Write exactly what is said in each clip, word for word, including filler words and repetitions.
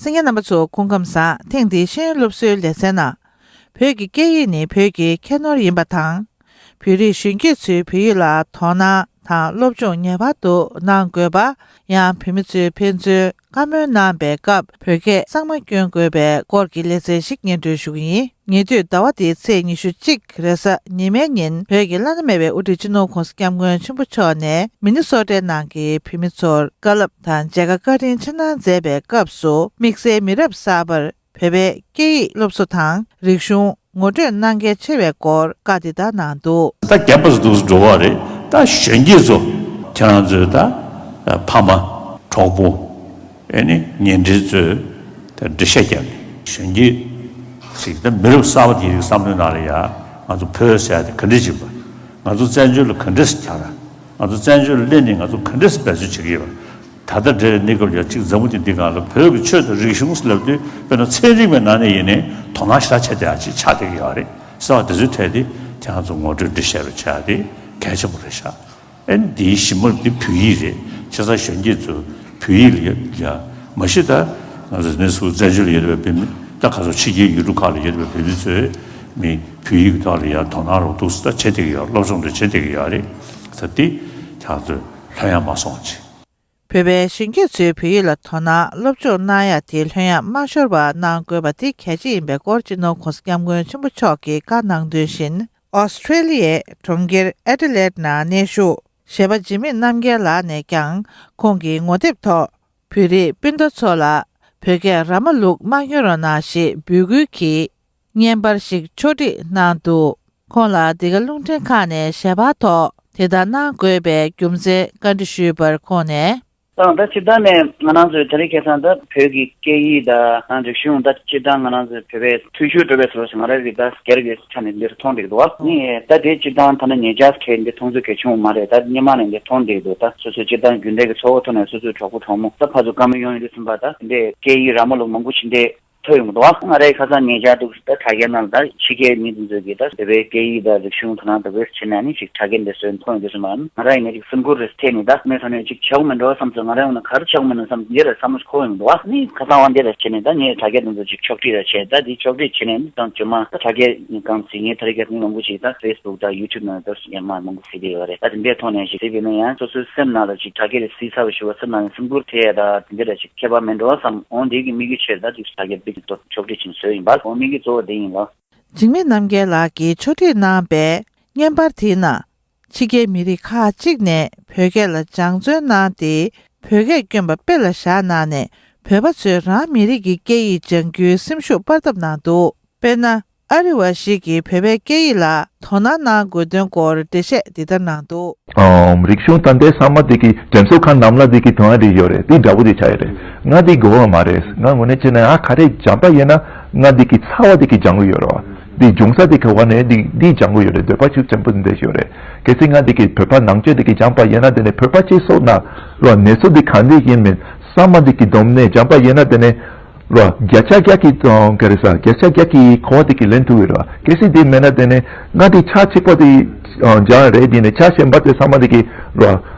གསན་མཁན་རྣམ་པ་ཚོ་སྐུ་ཁམས་བཟང་། ཐེངས་འདིའི་ཤེས་ཡོན་སློབ་གསོའི་ལེ་ཚན་ནང་། བོད་ཀྱི་སྐད་ཡིག་ནི་བོད་ཀྱི་ཁྱད་ནོར་ཡིན་པ་དང་། བོད་རིགས་གཞོན་སྐྱེས་ཚོས་བོད་ཡིག་ལ་དོ་སྣང་དང་སློབ་སྦྱོང་ངེས་པར་དུ་གནང་དགོས་པ། ཡང་བོད་མི་ཚོས་ཕན་ཚུན་བཀའ་མོལ་གནང་པའི་སྐབས་བོད་སྐད་གཙང་མ་སྐྱོན་དགོས་པའི་སྐོར་གྱི་ལེ་ཚན་ཞིག་སྙན་སྒྲོན་ཞུ་གི་ཡིན། ཉེ་དུས་ཟླ་བ་འདིའི་ཚེས་ཉི་ཤུ་གཅིག་རེས་གཟའ་ཉི་མའི་ཉིན་བོད་ཀྱི་བླ་ན་མེད་པའི་དབུ་ཁྲིད་སྤྱི་ནོར་༧གོང་ས་༧སྐྱབས་མགོན་ཆེན་པོ་མཆོག་ནས་མི་ནི་སོ་ཊའི་ནང་གི་བོད་མི་ཚོར་བཀའ་སློབ་དང་མཇལ་ཁ་བཀའ་དྲིན་ཆེ་གནང་མཛད་པའི་སྐབས་སུ་དམིགས་བསལ་མི་རབས་གསར་པར་བོད་པའི་སྐད་ཡིག་སློབ་གསོ་དང་རིག་གཞུང་ངོ་སྤྲོད་གནང་གལ་ཆེ་བའི་སྐོར་བཀའ་འདི་ལྟར་གནང་འདུག། ད་རྒན་པ་ཚོ་འདུག་སེ་འགྲོ་བ་རེད། ད་གཞོན་སྐྱེས་ཚོ་ཁྱེད་རང་ཚོའི་ད་ཕ་མ་གྲོགས་པོ། ཨེ་ནི་ཉེ་འབྲེལ་ཚོས་ད་འགྲེལ་བཤད་བརྒྱབ་ནས་གཞོན་སྐྱེས་ཤིག་ད་མི་རབས་གསར་པ་དེའི་རིགས་བསམ་བློའི་ནང་ལ་ཡ་ང་ཚོ་བོད་ཟེར་ཡ་དེ་ག་འདྲས་ཅིག་པ། ང་ཚོ་བཙན་བྱོལ་ལ་ག་འདྲས་སེ་གྱར། ང་ཚོ་བཙན་བྱོལ་ལ་སླེབས་ནས་ང་ཚོ་ག་འདྲས་སེ་འབད་རྩོལ་བྱེད་ཀྱི་ཡོད། ད་ལྟ་འདྲ་བའི་གནས་སྐབས་ལ་ཡ་གཅིག་འཛམ་བུ་གླིང་འདི་སྒང་ལ་བོད་ཀྱི་ཆོས་དང་རིག་གཞུང་ཟེར་ལབ་དུས་དཔེར་ན་ཚན་རིག་པའི་ནང་ནས་ཡིན་ནའི་དོ་སྣང་ཞེ་དྲག་བྱེད་བསྡད་ཡ་ཅིག་ཆགས་བསྡད་ཀྱི་ཡོད་རེད་ཟེར་བ་དེ་ཚོའི་གྲས་དེ་ཁྱེད་རང་ཚོ་ངོ་སྤྲོད་འགྲེལ་བཤད་རུ་བྱ་ཡ་དེ་གལ་ཆེན་པོ་རེད་ཤག། ཨེ་ནི་འདིའི་ཞི་མོ་འདི་བོད་ཡིག་རེད། བྱས་ཙང་གཞོན་སྐྱེས་ཚོ་བོད་ཡིག་ལ་ཡ་ཡ་མ་གཞི་ད་ང་ཚོ་ནས་སུ་བཙན་བྱོལ་ལ་ཡོད་པའི་བོད་མི་ད་ག་ཚོད་ཕྱི་རྒྱལ་ཡུལ་གྲུ་ཁག་ལ་ཡོད་པའི་བོད་མི་ཚོས་མི་བོད་ཡིག་གི་ཐོག་ལ་ཡ་དོ་སྣང་རོགས་འདུག་སེ་ད་བྱེད་བསྡད་ཀྱི་ཡོད། སློབ་སྦྱོང་རེ་བྱེད་བསྡད་ཀྱི་ཡོད་རེད་ཟེར་ཏེ་ཁྱེད་ཚོས་ལྷོད་ཡངས་མ་སོང་ཅིག། བོད་པའི་གཞོན་སྐྱེས་ཚོས་བོད་ཡིག་ལ་དོ་སྣང་སློབ་སྦྱོང་གནང་ཡ་དེ་ལྷོད་ཡངས་མ་ཤོར་བ་གནང་དགོས་པ་དེ་གལ་ཆེ་ཡིན་པའི་སྐོར་སྤྱི་ནོར་༧གོང་ས་༧སྐྱབས་མགོན་ཆེན་པོ་མཆོག་གིས་བཀའ་གནང་དོན་བཞིན། ཨོ་སི་ཁྲེ་ལི་ཡའི་གྲོང་ཁྱེར་ཨེ་ཌི་ལེཌ་ནང་གནས་བཞུགས་གཞས་པ་འཇིགས་མེད་རྣམ་རྒྱལ་ལགས་ནས་ཀྱང་ཁོང་གི་ངོ་དེབ་ཐོག་བོད་རིགས་སྤུན་ཟླ་ཚོ་ལ་བོད་སྐད་ར་མ་ལུག་མ་སྐྱོན་རོགས་གནང་ཞེས་འབོད་སྐུལ་གྱིས་བརྙན་པར་ཞིག་ཕྱོགས་སྒྲིག་གནང་འདུག། ཁོང་ལ་འདི་ག་རླུང་འཕྲིན་ཁང་ནས་ཞལ་པར་ཐོག་དེ་ལྟར་གནང་དགོས་པའི་རྒྱུ་མཚན་བཀའ་འདྲི་ཞུས་པར་ཁོང་ནས། ད་ད་སྤྱིར་བཏང་ནས་ང་རང་ཚོའི་དེ་རིང་ཁ་སང་ད་བོད་ཀྱི་སྐད་ཡིག་དང་རིག་གཞུང་ད་སྤྱིར་བཏང་ང་རང་ཚོའི་བོད་པའི་མཐུན་ཤོས་འགྲོ་བའི་བཟོ་ཞིག་ང་རང་གིས་ད་སྒེར་གྱི་ཆ་ནས་འདིར་མཐོང་བསྡད་འདུག་བ། ནི་ད་དེ་སྤྱིར་བཏང་ཐ་ན་ཉེ་ཆར་ཁེལ་འདི་མཐོང་ཚུལ་གལ་ཆུང་མ་རེད། ད་སྔོན་མ་ནས་འདི་མཐོང་བསྡད་འདུག། ད་སོ་སོའི་སྤྱིར་བཏང་རྒྱུན་ལྡན་གྱི་འཚོ་བ་ཐོག་ནས་སོ་སོའི་གྲོགས་པོ་གྲོགས་མོ་ད་ཕར་ཚུར་བཀའ་མོལ་ཡོང་ཡོང་དུས་ཙམ་པ་ད་འདི་སྐད་ཡིག་ར་མ་ལུག་མང་པོ་ཞིག་འདི་ཐོས་ཡོང་གི་འདུག་བ། ང་རའི་ཁ་སང་ཉེ་ཆར་འདུག་ད་དྲ་རྒྱའི་ནང་ལ་ད་ཕྱི་རྒྱལ་མི་དེ་ཚོས་ཀྱིས་ད་བོད་པའི་སྐད་ཡིག་དང་རིག་གཞུང་དོ་སྣང་དང་བོད་ཕྱི་ནས་ནི་ཅིག་དྲ་རྒྱ་འདི་བཟོས་མཐོང་ཡོང་དུས་ཙམ་པ་ང་རང་ཡིན་ན་ཅིག་སེམས་ཁུར་རེ་ཐེབས་ནས་ད་སྨན་ས་ནས་ཅིག་བྱ་དགོས་མེད་འགྲོ་བསམ་ཚོད། ང་རང་ཡོང་ན་ག་རེ་བྱ་དགོས་མེད་ན་བསམ་འདི་ར་བསམ་བློ་འཁོར་ཡོང་འདུག་བ། ནི་ཁ་སང་བ་འདི་ར་བྱས་ནས་ད་ངས་དྲ་རྒྱ་འདི་ཚོ་ཅིག་ཕྱོགས་སྒྲིག་ར་བྱས། ད་འདི་ཕྱོགས་སྒྲིག་བྱས་ནས་ནི་ད་ཇོ་མ་ད་དྲ་རྒྱ་ནི་གང་ཟིག་ངས་ད་རེས་ཀྱི་མི་མང་པོ་ཞིག་ད་ཕེ་སི་བུག་དང་ཡུ་ཊུབ་ནང་ད་ཡང་མ་མང་པོ་གཟིགས་བསྡད་ཡོད་རེད། ད་དེ་འདྲས་ཐོག་ནས་ཞིག་གཟིགས་པ་ཡིན་ན་ཡང་སོ་སོའི་སེམས་ནང་ལ་ཅིག་དྲ་རྒྱ་རེ་གཟིགས་ཚར་བ་ཞུ་བ་སེམས་ནང་ནས་སེམས་ཁུར་ཐེབས་ཡ་ད་དེ་འདྲས་ར་ཅིག་ཁྱད་པར་མེད་འགྲོ་བསམ། འོང་དེ་གི་དམིགས་ཡུལ་ཆེད་ད་ཅིག་དྲ་རྒྱ་བི་ཌི་ཡོ་ཕྱོགས་སྒྲིག་བྱས་ནས་བཟོས་ཡིན་པ། འོང་དམིགས་ཡུལ་གཙོ་བོ་དེ་ཡིན་ལ། འཇིགས་མེད་རྣམ་རྒྱལ་ལགས་ཀྱིས་ཕྱོགས་སྒྲིག་གནང་པའི་བརྙན་པར་དེའི་ནང་། ཕྱི་རྒྱལ་མི་རིགས་ཁག་ཅིག་ནས་བོད་སྐད་ལ་སྦྱང་བརྩོན་གནང་སྟེ་བོད་སྐད་དཀོན་པ་དཔེ་ལ་བཞག་གནང་ནས་བོད་པ་ཚོས་རང་མི་རིགས་ཀྱི་སྐད་ཡིག་སྦྱང་རྒྱུའི་སེམས་ཤུགས་སྤར་ཐབས་གནང་འདུག། དཔེར་ན། ཨ་རི་བ་ཞིག་གིས་བོད་པའི་སྐད་ཡིག་ལ་དོ་སྣང་གནང་དགོས་དོན་སྐོར་འགྲེལ་བཤད་འདི་ལྟར་གནང་འདུག། ཨམ། རིག་གཞུང་ད་ལྟའི་ས་མ་འདི་གི་འགྲེམས་སོ་ཁང་ནམ་ལ་འདི་གི་དོན་རེ་ཡོད་རེད། འདི་འདྲ་པོ་འདི་ཆགས་ཡོད་རེད། ང་འདི་དགོས་པ་མ་རེད། ང་དངོས་གནས་བྱས་ན་ཨ་ག་རེ་སྦྱངས་པ་ཡིན་ན་ང་འདི་གི་ཚ་བ་འདི་གི་སྦྱང་གི་ཡོད་རེད་བ། འདི་སྦྱོང་ས་འདི་ག་བ་ནས་འདི་འདི་སྦྱང་གི་ཡོད་རེད། འདོད་པ་ཤུགས་ཆེན་པོ་འདི་འདྲ་ཡོད་རེད། གལ་སྲིད་ང་འདི་གི་བོད་པ་ནང་ཆོས་འདི་གི་སྦྱངས་པ་ཡིན་ན་དེ་ནས་བོད་པ་སྤྱི་ཚོགས་ནང་རོ་གནས་ཚུལ་འདི་ག་འདི་ཡིན་མིན་ས་མ་འདི་གི་སྡོམ་ནས་སྦྱངས་པ་ཡིན་ན་དེ་ནས། རོ། བརྒྱ་ཆ་བརྒྱ་གི་ཨང་ག་རེ་ཟ། བརྒྱ་ཆ་བརྒྱ་གི་གོ་བ་དེ་གི་ལེན་ཐུབ་ཡོད་རོ། གལ་སྲིད་དེ་མེད་ན་དེ་ནས་ང་དེ་ཆ་གཅིག་པ་དེ་ཨང་སྦྱང་རེད། དེ་ནས་ཆ་གཞན་པ་དེ་ཚང་མ་དེ་གི་རོ།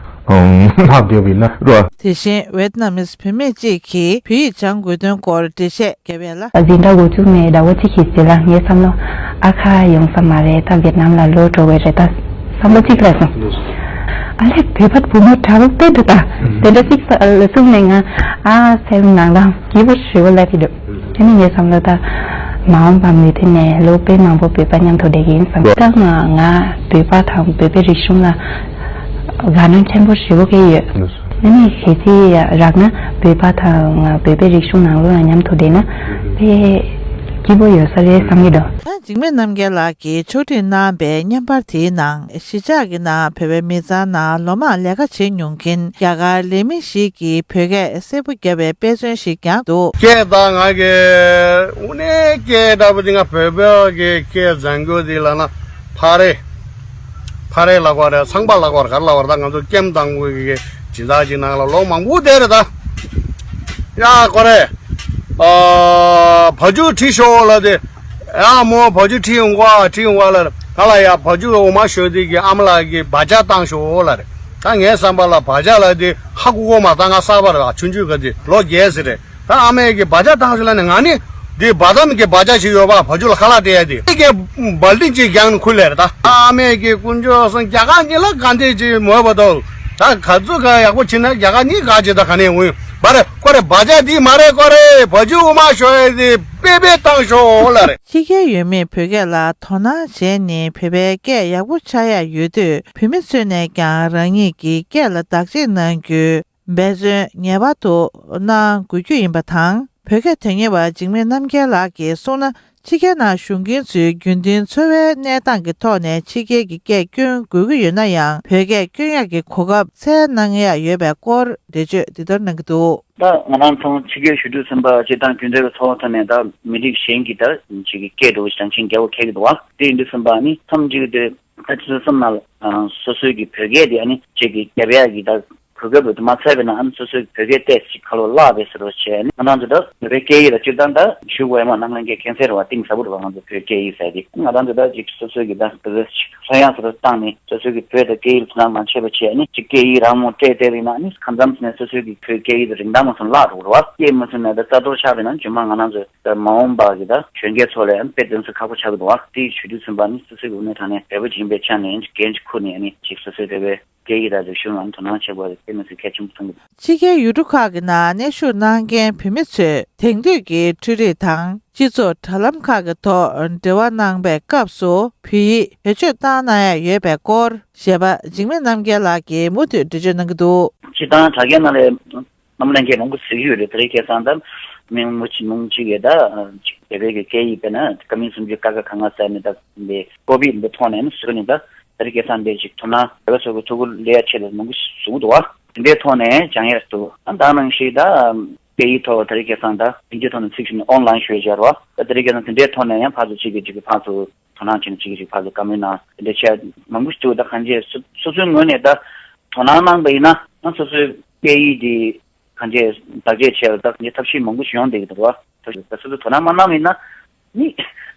ཨང་། ལྷག་བསྡད་པ་ཡིན་ན་རོ། དེ་བཞིན་ཝེད་ནམ་མིས་བུད་མེད་ཅིག་གིས་བོད་ཡིག་སྦྱང་དགོས་དོན་སྐོར་འགྲེལ་བཤད་བརྒྱབ་ཡས་ལ། འཛིན་གྲྭ་འགོ་བཙུགས་ནས་ཟླ་བ་གཅིག་གི་རྗེས་ལ་ངའི་བསམ་བློ་ཨ་ཁ་ཡོང་ས་མ་རེད། ད་ཝེད་ནམ་ལ་ལོག་འགྲོ་དགོས་རེད་ད། བསམ་བློ་གཅིག་སླེབས་སོང་། ཨ་ལས་བོད་པ་བུ་མོ་དྲ་རོགས་དཔེ་འདུག་ད། དེ་འདྲ་གཅིག་གསུངས་ནས་ང་ཨ་སེམས་ནང་ལ་སྐྱིད་པོ་ཞེ་པོ་སླེབས་ཀྱི་འདུག། དེ་ནས་ངའི་བསམ་བློ་ད་མ་འོངས་པ་མུ་མཐུད་ནས་ལོ་དཔེ་མང་པོ་བོད་པ་མཉམ་དུ་བསྡད་ཀྱི་ཡིན་བསམ། ད་ང་ང་བོད་པ་དང་བོད་པའི་རིག་གཞུང་ལ་དགའ་སྣང་ཆེན་པོ་ཞེ་པོ་སྐྱེས་ཡོད། དེ་ནས་གལ་སྲིད་རག་ན་བོད་པ་དང་བོད་པའི་རིག་གཞུང་ནང་ལོགས་ལ་མཉམ་དུ་བསྡད་ན་དཔེ་སྐྱིད་པོ་ཡོད་ས་རེད་བསམ་གྱི་འདུག། ད་འཇིགས་མེད་རྣམ་རྒྱལ་ལགས་ཀྱིས་ཕྱོགས་སྒྲིག་གནང་པའི་བརྙན་པར་དེའི་ནང་གཞིས་ཆགས་ཀྱི་ནང་བོད་པའི་མི་ཚང་ནང་ལོ་མང་ལས་ཀ་བྱེད་མྱོང་མཁན་རྒྱ་གར་ལས་མི་ཞིག་གིས་བོད་སྐད་གསལ་པོ་བརྒྱབ་པའི་དཔེ་མཚོན་ཞིག་ཀྱང་འདུག། སྐད་དང་ང་གི་དངོས་གནས་སྐད་འདྲ་པོ་འདི་ང་བོད་པའི་གི་སྐད་སྦྱང་རྒྱུ་འདི་ལབ་ན་ཕ་རེད། ཕ་རེད་ལབ་དགོས་རེད། ཚངས་པ་ལབ་དགོས་རེད། ག་རེ་ལབ་དགོས་རེད། ད་ང་ཚོ་ཀེམ་དང་པོ་གི་སྦྱིན་བདག་ཅིག་ནང་ལ་ལོ་མང་པོ་བསྡད་རེད་ད། ཡ་ཀོ་རེ། ཨ། བ་ཕྱུགས་ཁྲིད་ཤོག་ལབ་དེ། ཡ་མོ་བ་ཕྱུགས་ཁྲིད་ཡོང་གོ་ཨ། ཁྲིད་ཡོང་གོ་ལབ་རེད། ད་ལ་ཡ་བ་ཕྱུགས་འོ་མ་ཞོ་དེ་གི་ཨ་མ་ལགས་ཀྱིས་བ་ཇ་བཏང་ཤོག་ལབ་རེད། ད་ངའི་བསམ་པ་ལ་བ་ཇ་ལབ་དེ་ཧ་གོ་གོ་མ། ད་ང་གསར་པ་རེད་བ། ཆུང་ཆུང་ག་དེ་ལོ་བརྒྱད་ཟེར་རེད། ད་ཨ་མས་ཀྱི་བ་ཇ་བཏང་ཤོག་ལབ་ནས། ང་ནི་འདི་བ་དམ་གྱི་བ་ཇ་ཞིག་ཡོད་པ། བ་ཕྱུགས་ལ་ཁ་ལག་སྟེར་ཡ་དེ། ཨ་མས་ཀྱི་སྦལ་ཏིག་ཅིག་བརྒྱངས་ནས་ཁུར་ལེར། ད་ཨ་མས་ཀྱི་དཀོན་མཆོག་གསུམ། རྒྱ་གར་གཉིས་ལ་ག་འདྲས་ཅིག་མོས་པ་དོ། ད་ག་ཚོད་ག་ཡག་པོ་བྱེད་ན་རྒྱ་གར་གཉིས་ག་ཅིག་ད་ག་ནས་འོང་། བ་རེད། ཁོ་རེ་བ་ཇ་འདི་མ་རེད། ཁོ་རེ་བ་ཕྱུགས་དབུ་མ་ཤོར་ཡ་དེ་པེ་པེ་བཏང་ཤོག་ལབ་རེད། ཕྱི་རྒྱལ་ཡོད་མེད་བོད་སྐད་ལ་དོ་སྣང་བྱས་ནས་བོད་པའི་སྐད་ཡག་པོ་ཆགས་ཡ་ཡོད་དུས། བོད་མི་ཚོས་ནས་ཀྱང་རང་ཉིད་ཀྱི་སྐད་ལ་བདག་གཅེས་གནང་རྒྱུའི་འབད་བརྩོན་ངེས་པར་དུ་གནང་དགོས་རྒྱུ་ཡིན་པ་དང་། བོད་སྐད་དོན་གཉེར་བ་འཇིགས་མེད་རྣམ་རྒྱལ་ལགས་ཀྱིས་གསུངས་ན། ཕྱི་རྒྱལ་ནང་བཞུགས་མཁན་ཚོས་རྒྱུན་ལྡན་འཚོ་བའི་གནས་སྟངས་ཀྱི་ཐོག་ནས་ཕྱི་རྒྱལ་གྱི་སྐད་སྐྱོན་དགོས་ཀྱི་ཡོད་ན་ཡང་། བོད་སྐད་སྐྱོན་ཡག་གི་གོ་སྐབས་འཚོལ་གནང་ཡག་ཡོད་པའི་སྐོར་འགྲེལ་བརྗོད་འདི་ལྟར་གནང་གི་འདུག། ད་ང་རང་ཚོ་ཕྱི་རྒྱལ་བཞུགས་དུས་ཙམ་པ་སྤྱིར་བཏང་རྒྱུན་སྡོད་ཀྱི་འཚོ་བ་ཐོག་ནས་ད་མི་རིགས་གཞན་གྱི་ད་ཅིག་གི་སྐད་འགྲོ་བཞིན་ཅིག་རྒྱལ་བོ་ཁེལ་གྱི་འདུག་བ། དེ་ཡིན་དུས་ཙམ་པ་ནི་མཚམས་གཅིག་དེ་ད་ཅི་ཚོད་གསུམ་ནང་ལ་སོ་སོའི་གི་བོད་སྐད་དེ་ཨ་ནི་ཅིག་གི་རྒྱབ་ཡག་གི་ད་གོ་སྐབས་དེ་མ་འཚལ་བས་ན། ཨ་ནི་སོ་སོའི་བོད་སྐད་ཏོག་ཙམ་ཅིག་ཁ་ལོ་བརླག་པའི་བཟོ་འདྲ་བྱས། ཨ་ནི་ང་རང་ཚོ་ད་བོད་སྐད་ཡིག་ལ་སྤྱིར་བཏང་ད་ཞུ་དགོས་ཡ་མ་གནང་མཁན་གལ་ཆེན་རེད་བ། གཏིང་ཟབ་པོ་རེད་བ། ང་ཚོ་བོད་སྐད་ཡིག་ཟེར་དེ་ང་རང་ཚོ་ད་ཅིག་སོ་སོའི་གི་ད་ཏོག་ཙམ་ཅིག་ལྷོད་ཡངས་སུ་བཏང་ནས་སོ་སོའི་གི་བོད་དང་སྐད་ཡིག་ལ་དོ་སྣང་མ་བྱས་པ་བྱས། ཨ་ནི་ཅིག་སྐད་ཡིག་རང་མོས་སྤྲད་བསྡད་པ་ཡིན་ན། ཨ་ནི་གང་འཚམ་ནས་སོ་སོའི་གི་བོད་སྐད་ཡིག་དེ་རིན་ཐང་མ་སོང་བརླག་འགྲོ་གི་རེད་བ། སྐད་མ་སོང་ན་ད་རྩ་གཏོར་ཆགས་པ་ཡིན་ན་རྗེས་མ་ང་རང་ཚོ་ད་མ་འོངས་པ་གི་ད་གཞོན་སྐྱེས་ཚོ་ལ་ཨ་ནི་དཔེ་སྟོན་ས་ཁག་པོ་ཆགས་ཀྱི་འདུག་བ། དེ་བྱེད་དུས་ཙམ་པ་ནི་སོ་སོའི་གི་དངོས་གནས་དྲང་གནས་བོད་པ་ཅིག་ཡིན་པའི་ཆ་ནས་འགན་ཅིག་འཁུར་ནས། ཨ་ནི་ཅིག་སོ་སོའི་བོད་པའི་སྐད་ཡིག་དང་རིག་གཞུང་ལ་ཨ་ནི་དོ་སྣང་བྱེད་དགོས་རེད། དེ་མི་སྲིད་གལ་ཆེན་པོ་མཐོང་གི་འདུག། ཕྱི་རྒྱལ་ཡུལ་གྲུ་ཁག་གི་ནང་གནས་བཞུགས་གནང་མཁན་བོད་མི་ཚོས་དེང་དུས་ཀྱི་འཕྲུལ་རིག་དང་སྤྱི་ཚོགས་དྲ་ལམ་ཁག་གི་ཐོག་འབྲེལ་བ་གནང་པའི་སྐབས་སུ་བོད་ཡིག་བེད་སྤྱོད་བཏང་གནང་ཡ་ཡོད་པའི་སྐོར་གཞས་པ་འཇིགས་མེད་རྣམ་རྒྱལ་ལགས་ཀྱིས་མུ་མཐུད་འགྲེལ་བརྗོད་གནང་གི་འདུག། སྤྱིར་བཏང་དྲ་རྒྱ་ནང་ལ་གནམ་ལྷན་རྒྱས་མང་པོ་གཟིགས་ཡོད་རེད། དེ་རིང་ཁ་སང་ད་མི་མང་པོ་ཅིག་མང་པོ་ཅིག་གིས་ད་ཅིག་བོད་པའི་གི་སྐད་ཡིག་དཔེར་ན་ཀ་མིན་སུམ་ཅུ་ཀ་ཁ་ག་ང་ཟེར་ནས་ད་འདི་ཀོ་པི་འདི་ཐོག་ནས་ནི་བཟོས་ནས། ད་དེ་རིང་ཁ་སང་འདི་ཅིག་དོ་སྣང་བོད་པ་ཚོ་གི་ཐུགས་ཁུར་སླེབས་ཡ་ཆེད་དུ་མང་པོ་ཞིག་བཟོ་གི་འདུག་བ། དེ་འདྲའི་ཐོག་ནས་སྦྱང་ཡས་འདུག། ཨ་ད་ནང་བཞིན་ད་སྐད་ཡིག་ཐོག་དེ་རིང་ཁ་སང་ད་དབྱིན་ཇིའི་ཐོག་ནས་ཚིག་ཞིག་ནི་ཨོན་ལན་ཞུ་ཡས་སྦྱར་བ། ད་དེ་རིང་ཁ་སང་དེ་འདྲའི་ཐོག་ནས་ཡང་ཕར་ཚུར་གཅིག་གིས་གཅིག་གི་ཕར་ཚུར་དོ་སྣང་བྱས་ནས་གཅིག་གིས་གཅིག་ཕར་ཚུར་བཀའ་མོལ་གནང་། དེ་འདྲ་བྱས་མང་པོ་ཞིག་འདུག། ད་གང་ཅི་སོ་སོ་སོའི་ངོས་ནས་ད་དོ་སྣང་གནང་པ་ཡིན་ན། ཨ་སོ་སོའི་སྐད་ཡིག་དེ་གང་ཅི་བདག་གཅེས་བྱས་ལ་ད་གང་ཅི་ཐབས་ཤེས་མང་པོ་ཞིག་ཡོང་བསྡད་ཀྱི་འདུག་བ། ད་སོ་སོ་དོ་སྣང་མ་གནང་བ་ཡིན་ན་ནི་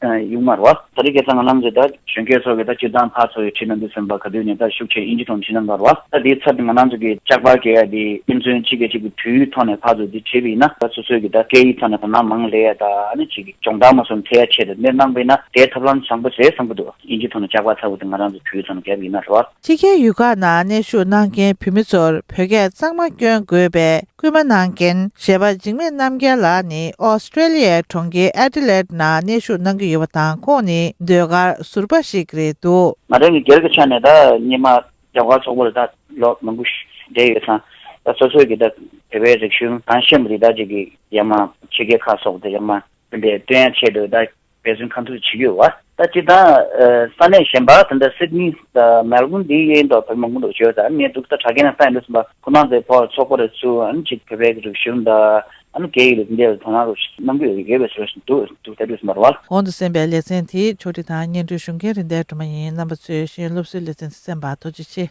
ཡོང་མ་རེད་བ། དེ་རིང་ཁ་སང་ང་རང་ཚོ་ད་གཞོན་སྐྱེས་ཚོ་གི་ད་སྤྱིར་བཏང་ཕར་ཚུར་ཁྲིད་གནང་དུས་ཙམ་པ་ག་དུས་ནས་ད་ཤུགས་ཆེ་དབྱིན་ཇི་ཐོག་ནས་ཁྲིད་གནང་གི་རེད་བ། ད་དེའི་ཚབ་ཏུ་ང་རང་ཚོ་གི་ལྕགས་པར་རྒྱག་ཡ་དེ་ཕན་ཚུན་གཅིག་གིས་གཅིག་གི་དུས་ཡུན་ཐོག་ནས་ཕར་ཚུར་དེ་བྲིས་པ་ཡིན་ན། ད་སོ་སོའི་གི་ད་སྐད་ཡིག་ཐོག་ནས་དོ་སྣང་མང་སླེབས་ཡ་ད་ཨ་ནི་གཅིག་གི་སྦྱོང་བརྡར་མ་སོང་ཐེབས་ཡ་ཆེད་དུ་འདི་གནང་པ་ཡིན་ན་དེའི་ཐབས་ལམ་བཟང་པོ་རེད་བསམ་གི་འདུག། དབྱིན་ཇི་ཐོག་ནས་ལྕགས་པར་ཚ་བོ་དེ་ང་རང་ཚོ་དུས་ཡུན་ཐོག་ནས་བརྒྱབ་ཡིན་ན་རེད་བ། ཕྱི་རྒྱལ་ཡུལ་ཁག་ནང་གནས་བཞུགས་གནང་མཁན་བོད་མི་ཚོར་བོད་སྐད་གཙང་མ་སྐྱོན་དགོས་པའི་སྐུལ་མ་གནང་མཁན་གཞས་པ་འཇིགས་མེད་རྣམ་རྒྱལ་ལགས་ནི་ཨོ་སི་ཀྲེ་ལི་ཡའི་གྲོང་ཁྱེར་ཨེ་ཌི་ལེཌ་ནང་གནས་བཞུགས་གནང་གི་ཡོད་པ་དང་། ཁོང་ནི་ཟློས་གར་ཟུར་པ་ཞིག་རེད་འདུག། ང་རང་གི་སྒེར་གྱི་ཆ་ནས་ད་སྔོན་མ་རྒྱ་གར་ཚོགས་པ་ལ་ད་ལོ་མང་པོ་ཞིག་བསྡད་ཡོད་ཙང་། ད་སོ་སོའི་གི་ད་བོད་པའི་རིག་གཞུང་གང་ཤེས་པ་རེད། ད་ཅིག་གི་ཡར་མར་ཕྱི་རྒྱལ་ཁག་སོགས་དེ་ཡར་མར་དེ་འདྲའི་སྟོན་ཡ་ཆེད་དུ་ད་འབད་བརྩོན་གང་ཐུབ་བྱེད་ཀྱི་ཡོད་བ། ད་སྤྱིར་བཏང་ས་གནས་གཞན་པ་ད་ལྟ་སིད་ནི་དང་མེལ་བོན་འདི་ཡིན་མདོག་བོད་མང་པོ་འདུག་བྱོས་ད་ངས་འདུག་ད་དྲ་རྒྱ་ནས་ལྟ་ཡིན་དུས་ཙམ་པ་ཁོ་རང་ཚོའི་ཕོགས་ཚོགས་པ་རེ་ཚུགས། ཨ་ནི་ཅིག་བོད་པའི་རིག་གཞུང་དང་ཨ་ནི་སྐད་ཡིག་ལ་འདི་འདྲའི་དོ་སྣང་རོགས་གནང་གི་ཡོད་པའི་བཟོ་འདུག་འདུག་ད་དུས་ཙམ་པ་རེད་བ། གོང་དུ་གསན་པའི་ལེ་ཚན་དེ་ཕྱོགས་སྒྲིག་དང་སྙན་སྒྲོན་ཞུ་མཁན་རིན་ལྡན་སྒྲོལ་མ་ཡིན། རྣམ་པ་ཚོས་གཞན་སློབ་གསོའི་ལེ་ཚན་དེ་གསན་པར་ཐུགས་རྗེ་ཆེ།